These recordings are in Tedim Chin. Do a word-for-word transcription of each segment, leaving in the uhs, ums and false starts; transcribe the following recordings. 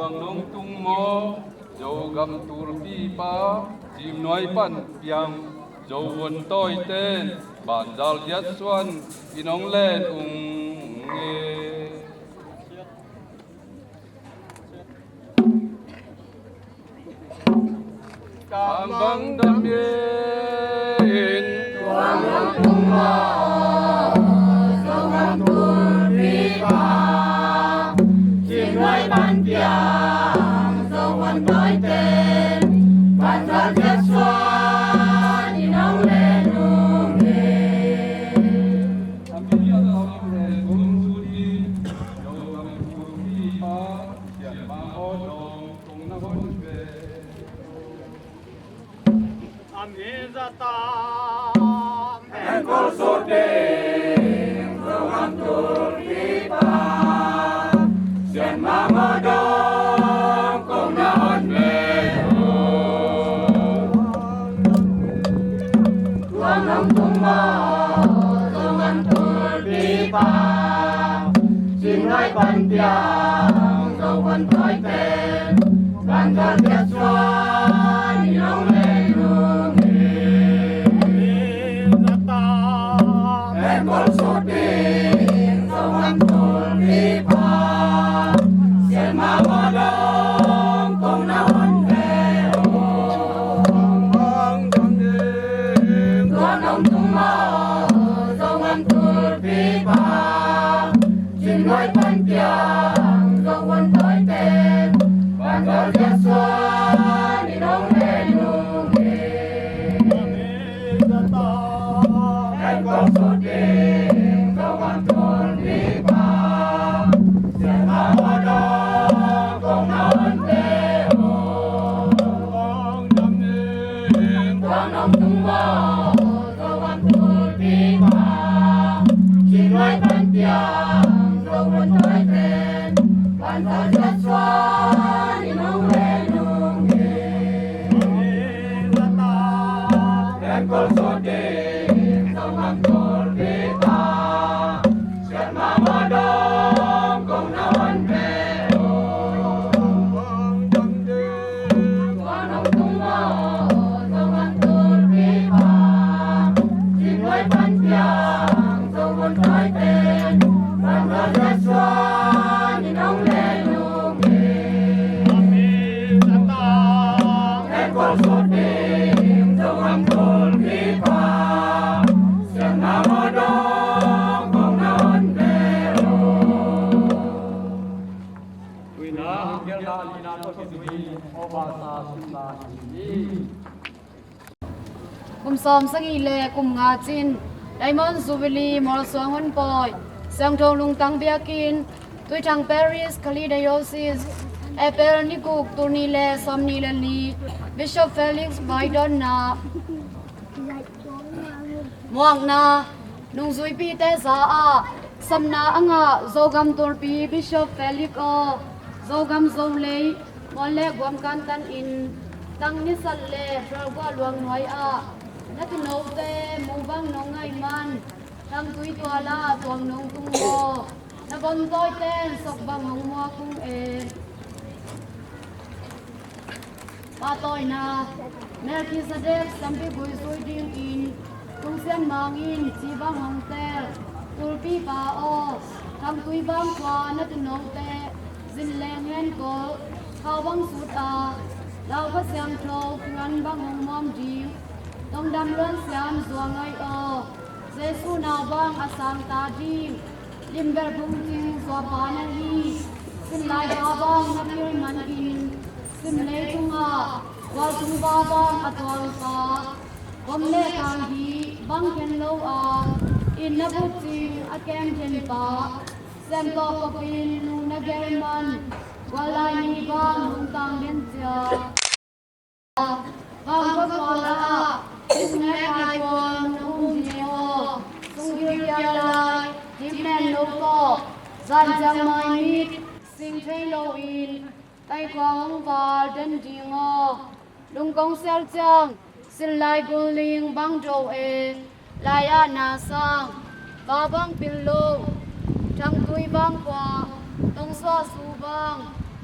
Bang nong tung maw, Zogam tulpipa, Cingnuai Panpiang, Zo vun tawiten, Banzal Giat Suan in hong len ung e. Kambang dam in, Tuang Long Tung Maw, Zogam tulpipa, Cingnuai Panpiang, Zo vun tawiten, Banzal Giat Suan in hong len ung e. Amizata Engkol Suting, Zogam tulpipa, Sian Mangawdong kong na hon ve uh. Tuang Long Tung Maw, Zogam tulpipa, Cingnuai Panpiang, Zo vun tawiten, Banzal Giat Suan in hong len ung e. Engkol Suting, Zogam tulpipa, Sian Mangawdong kong na hon ve uh. Tuang Long Tung Maw, Zogam tulpipa, Cingnuai Panpiang, Zo vun tawiten, Banzal Giat Suan in hong len ung e. Engkol Suting, Zogam tulpipa, Sian Mangawdong kong na hon ve uh. Tuang Long Tung Maw, Zogam tulpipa, Cingnuai Panpiang, Zo vun tawiten, Banzal Giat Suan in hong len ung e. Engkol Suting, Zogam tulpipa, Sian Mangawdong kong na hon ve uh. Tuang Long Tung Maw, Zogam tulpipa, Cingnuai Panpiang, Zo vun tawiten, Banzal Giat Suan in hong len ung e. Engkol Suting, Zogam tulpipa, Sian Mangawdong kong na hon ve uh. Kum sawm sagih le kum nga cin, Diamond Jubilee, Mualsuang Honpawi, Siangtho Lungtang Biakinn, Tuithang Parish, Kalay Diocese, April ni guk, tul nih le sawmnih le li, Bishop Felix Vaidonna. Muakna, nungzuipite za ah sapna a ngah Zogam tulpi Bishop Felix aw, Zogam Zolei, mual le guam kantan in, tang nisat le hralgua luang nuai ah na tuunote mu bang nong ngaih man, Thangtui tual ah tuang nong tung maw, na bawmtawiten sok bang hong muak ung e. Pahtawina, Melchizedek sampi gui zui dingin tungsian mangin ci bang hong tel, tulpipa aw, Thangtui bang khua na tuunote zin leng henkawl, khau bang sut a, Lau Kha Siangtho kihuan bang hong mawm ding, Tongdam Luan Siam zuang ai aw, Jesu nau bang a sang ta ding, Limbel Bung Cing zuapa na hi, Sinlai va bang na pil man in, Sim leitungah Gualtung va bang a tuang pa, bom le kang hi bang khen lo a, inn na but cing a kem khen pa, Siamtawh Pop in nu na gel man, Guallai ni bang lungtang den cia. Vangkua kuala ah, sung le kai kuang na um ding aw, sung gilkial lai, hip nen lo tawh, zan ciang mai mit, sing thei lo in, tai kuang hong val den ding aw. Lungkong sial ciang, Sinlai gul ling bang do e, lai-ah na sang, va bang pil lo, Thangtui bang kua, Tongsuah su bang,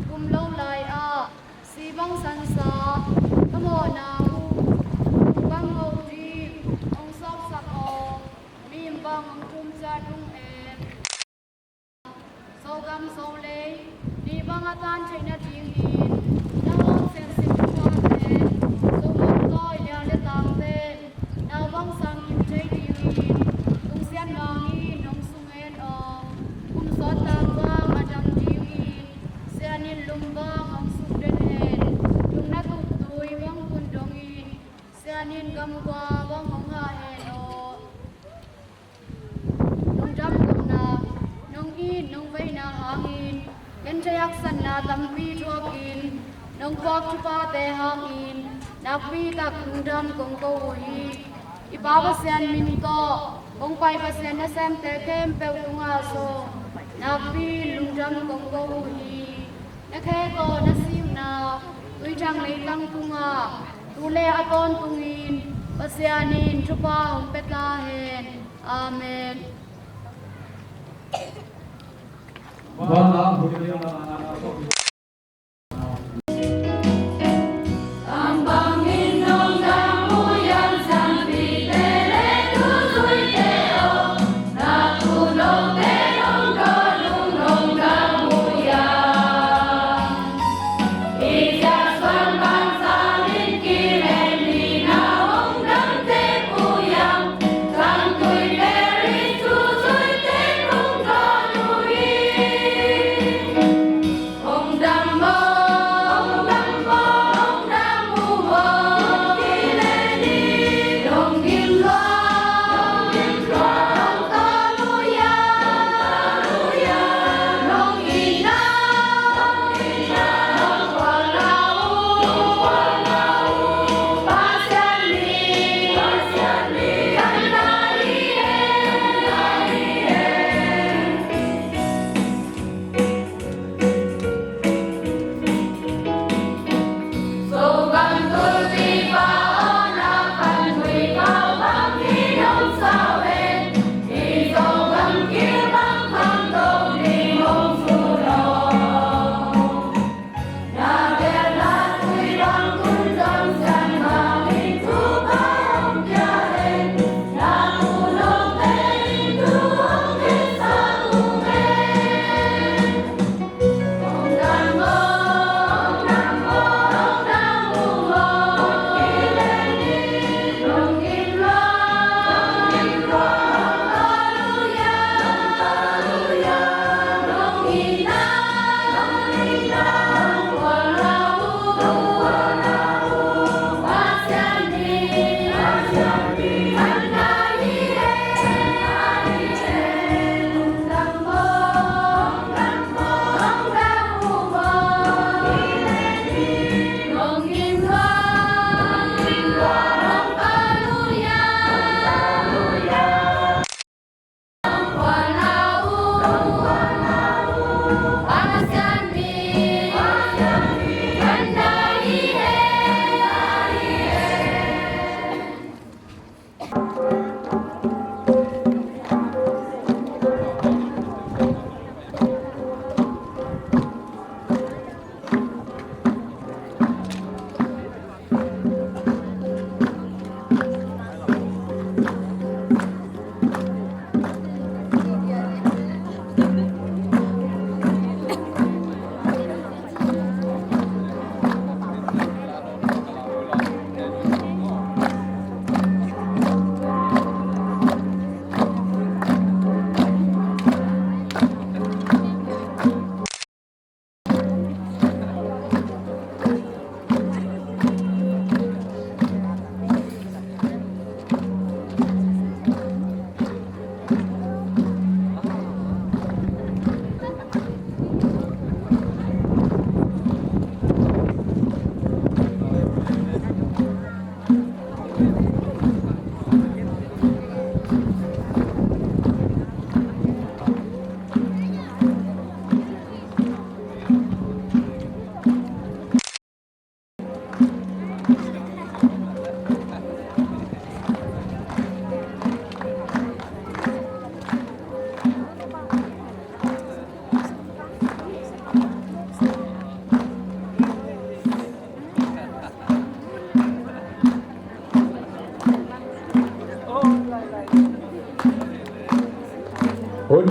Kum lo lai-ah si bang sansa ka mawhna uh, kum bang ngoh ding hong sawpsak aw, mim bang hong tum ciat ung e. Zogam Zolei ni bang a tan theih nadingin na hong siansin thupha pen Zogam tawi lia le tangte na bang sang kim thei dingin Tung Sian Mang in hong sung hen aw. Kum sawt tak bang a dam dingin Sian in lum bang hong suk den hen. Lung na tup tui bang kun dongin Sian in gamgua bang hong hah hen aw. Lungdam kohna, nong it nong veina hangin genthei haksatna tampi thuakin nong puak thuphate hangin nakpi tak lungdam kong ko uh hi. I Pa Pasian min tawh kong pai Pasian nasemte khempeuh tungah zong nakpi lungdam kong ko uh hi. Na khek aw, na sikna tuithang leitang tungah tu le a tawntungin Pasian in thupha hong pia ta hen. Amen.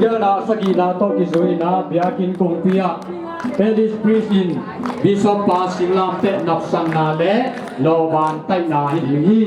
Biakna sagihna tawh kizui-in ah biakinn kongpi ah Parish Priest in Bishop pa singlamteh napsakna le lawban taihna hi ding hi.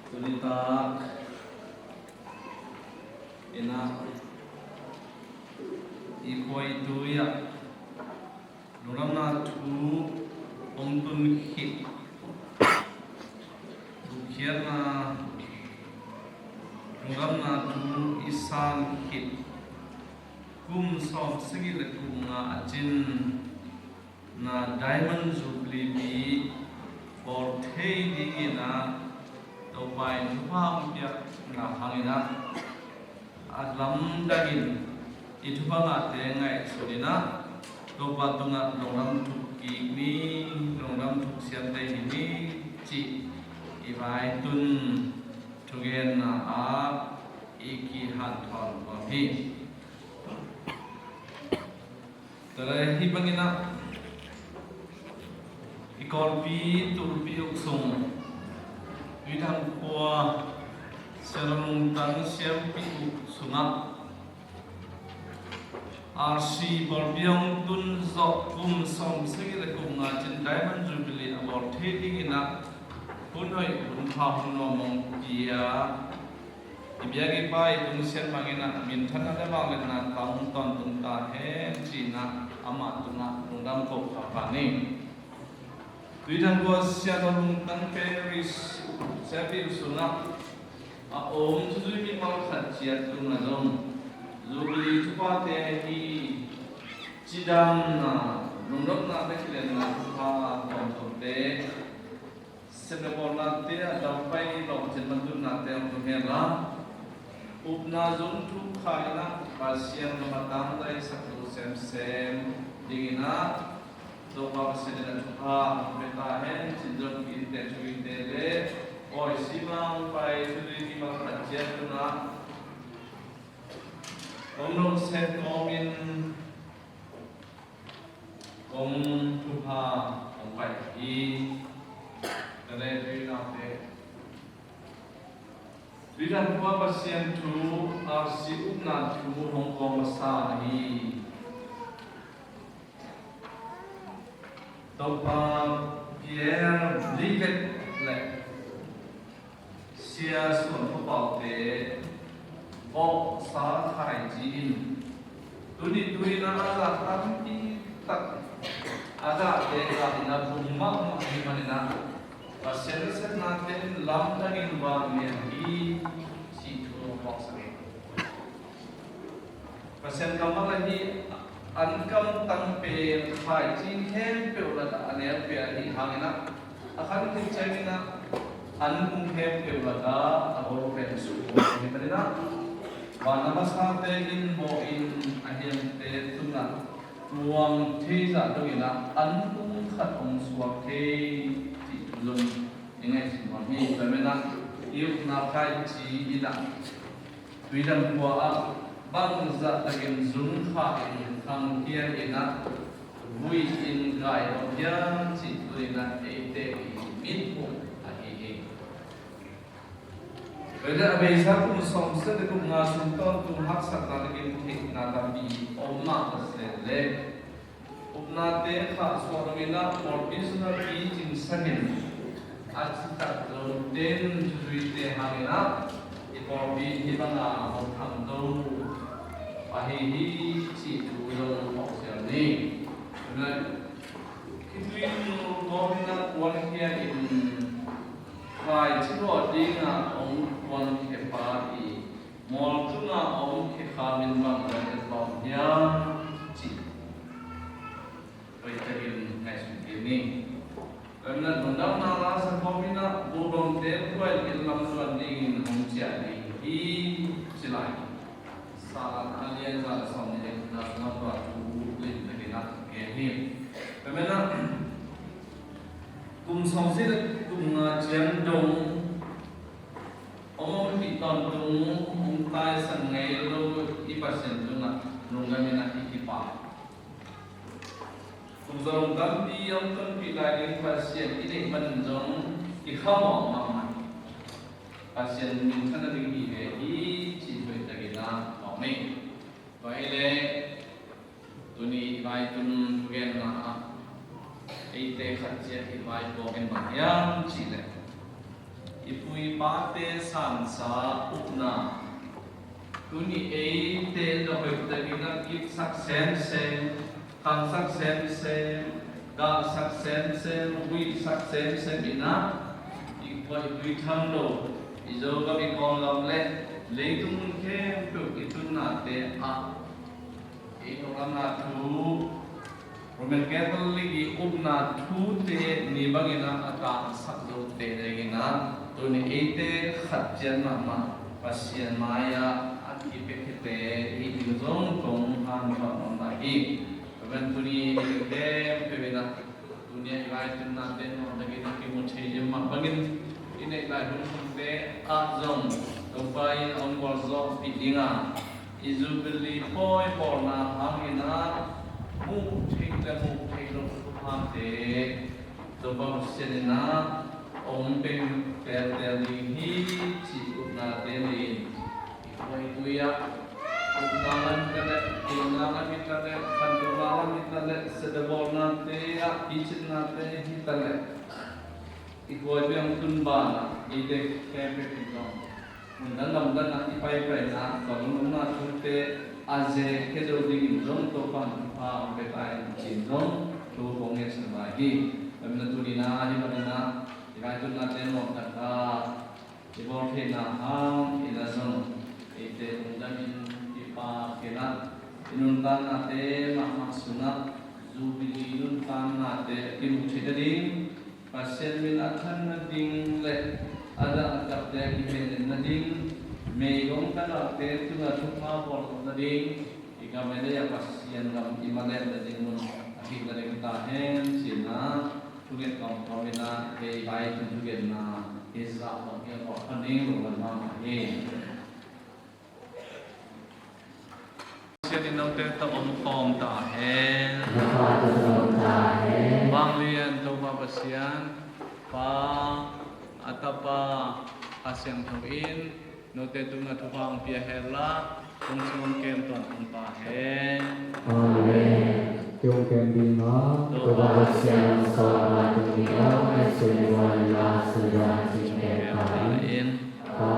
Tuni tak in ah i khua i tui ah lungdamna thu hong tun khit, gupkhiatna lungdamna thu i san khit, kum sawm sagih le kum nga a cin na Diamond Jubilee bawl thei dingin ah Topa in thupha hong piakna hangin ah a lamdangin i thupha ngahte ngaihsun in ah Topa tungah lungdam thuk kik ni, lungdam thuk siamte hi ni cih i vaitun thugenna ah i kihanthawn nuam hi. Tua leh hih bangin ah i Kawlpi tulpi uk sung Tuithang khua Sia Lungtang siampi uk sungah R C bawlpi hong tun zawh kum sawm sagih le kum nga cin Diamond Jubilee a bawl thei dingin ah hun hoih hun pha hun nuam hong pia i biakinn pa i tungsiat mangin ah minthanna le vangliatna tang tawntung ta hen ci-in ah amah tungah lungdam ko pha ni. Tuithang khua Sia Lungtang Parish siampi uk sungah a om Zuzui mimal khat ciat tungah zong Jubilee thuphate hi cidamna lungdamna le kilenna thupha tuamtuamte, sep le bawlnate a dam pai lawhcin matutnate hong tung hen la, upna zung thuk kha in ah Pasian gam a tangzaisak lo semsem dingin ah Topa Pasian in a thupha hong pia ta hen cin zong i innte thu ite le awi simang pai thu dui mimal khat ciat tungah hong nong sek kawmin kong thupha hong pai hi. Ka le tui naute, Tuithang khua Pasian thu R C upna thu hong kawm masa hi. Topa Pierre Blivet le Sia Suan Pau Paute vawhsa khaiji in tuni tu-in a za tampi tak a zahte zah in a bung mahmah ahih manin ah Pasian nasepnate in lamdangin vanglian hi cih thu hong puaksak hi. Pasian kammal ahi an kamtang pen khaici khempeuh lakah a neu pen ahih hangin ah, a khan khit ciangin ah an kung khempeuh lakah a bawl pen suh hi manin ah, van a masate in bawl in a hiamte tungah tuang thei zah dongin ah an kung khat hong suak thei cih thu zong i ngaihsun nuam hi. Tua manin ah i ukna khaici in ah Tuidam khua ah bangzah takin zung kha in khangkhia in ah vui in gai lo hiam cih tuni-in ah eite i mitmuh ahi hi. Tua hi leh a beisa kum sawmsagih le kum nga sung tawntung haksatna takin theihna tampi om mah ta se leh, upnate khahsuah loin ah pawlpi sungah picing sakin a citak zote in thuzuite hangin ah i pawlpi hih bangah hong khangto ahi hi cih thu zong phawk zel ni. Tua hi leh khitui tungah kawmin ah kuankhia in khaici luah dingah hong kuankhia pa i mual tungah a om khekhamin bang zong en lawm hiam cih hoihtakin ngaihsun kik ni. Tua hi leh lungdamna la sa kawmin ah buhbawmte buai in lamluan dingin hong ciah ding hi ci lai. Salam a lian za le sawmnih le gukna sungah tua thu limtakin ah gen hi. Tua hi leh kum sawmsagih le kum nga ciang dong hong ompih tawntung, hong taisan ngei lo i Pasian tungah lungdamin ah i kipah. Kum zong tampi hong tonpih lai ding Pasian i neih manin zong kikhamawh mahmah. Pasian minthanna ding hi ve hi cih hoihtakin ah phawk ni. Tua hi leh tuni i vaitun thugenna ah eite khat ciat i vaipuak in bang hiam cih leh, i pu i pate sansa upna tuni eite na hoihtakin ah kipsak semsem, khangsak semsem, galhsak semsem, huihsak semsem in ah i khua i tui tham lo, i Zogam i Kawlgam le leitung mun khempeuh i tunnate ah i nunglamna thu, Roman Catholic i upna thute ni bangin ah a tangsak lote dingin ah tuni eite khat ciat mahmah Pasian mai-ah a kipia khite i ding zong kong hanthawn nuam lai hi. Tua hi leh tuni eite khempeuh in ah tuni a i vaitunnate nuamtakin a kimu thei mah bangin i neih lai hun khempeuh ah zong Topa in a hong gualzawhpih ding a, i Jubilee pawi bawlna hangin ah muh theih le muh theih loh thuphate Topa Pasian in ah hong pia teltel ding hi cih upnate nei-in, i khua i tui ah upna lam hi ta leh, pilna lam hi ta leh, khantohna lam hi ta leh, sepna bawlnate ah picinate hi ta leh, i khua i tui hong tun banah eite khempeuh in zong mun dang gam dang ah i paipaina, tua lungnopna thute a ze khia zo dingin zong Topa'n thupha hong pia ta in ci-in zong thu kong ngetsak lai hi. Tua hi leh tuni-in ah hih bangin ah i vaitunnate nuamtak a i bawl theihna hangin ah zong eite lungdamin kipahna i nuntaknate mahmah sungah Jubilee nuntaknate a kimu theih nading, Pasian min a than nading le a dah a tapte a kihenin nading, meigong tangte tungah thupha bawl nading, i gam le lei ah Pasian gam i manat nading mun a hih nading ta hen ci-in ah thunget kawmkawm in ah hih vaitun thugenna hi zah bang hi a kawk kha ning lungdam mahmah hi. Pasian in note tawh om khawm ta hen. Na pa tawh om ta hen. Vanglian Topa Pasian, Pa, a Tapa, a Siangtho in note tungah thupha hong pia hen la, hong sung hong kem tawntung ta hen. Amen. Tung kem ding maw? Topa Pasian sawlna tung ding aw, ai sui buan la sui buan cih kem ta in. Pa,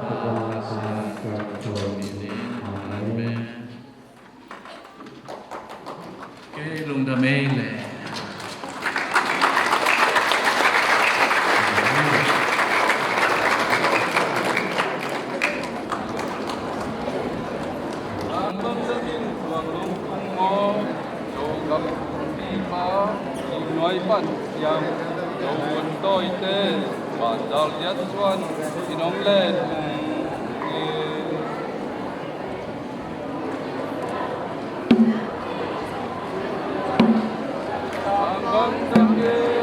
Tapa, Siangtho in. Amen. Kei lungdam ei le. Pan Siang, Zo Hun Tawite, Van Dal Diat Suan, in om le nung hi. Bang bang takin,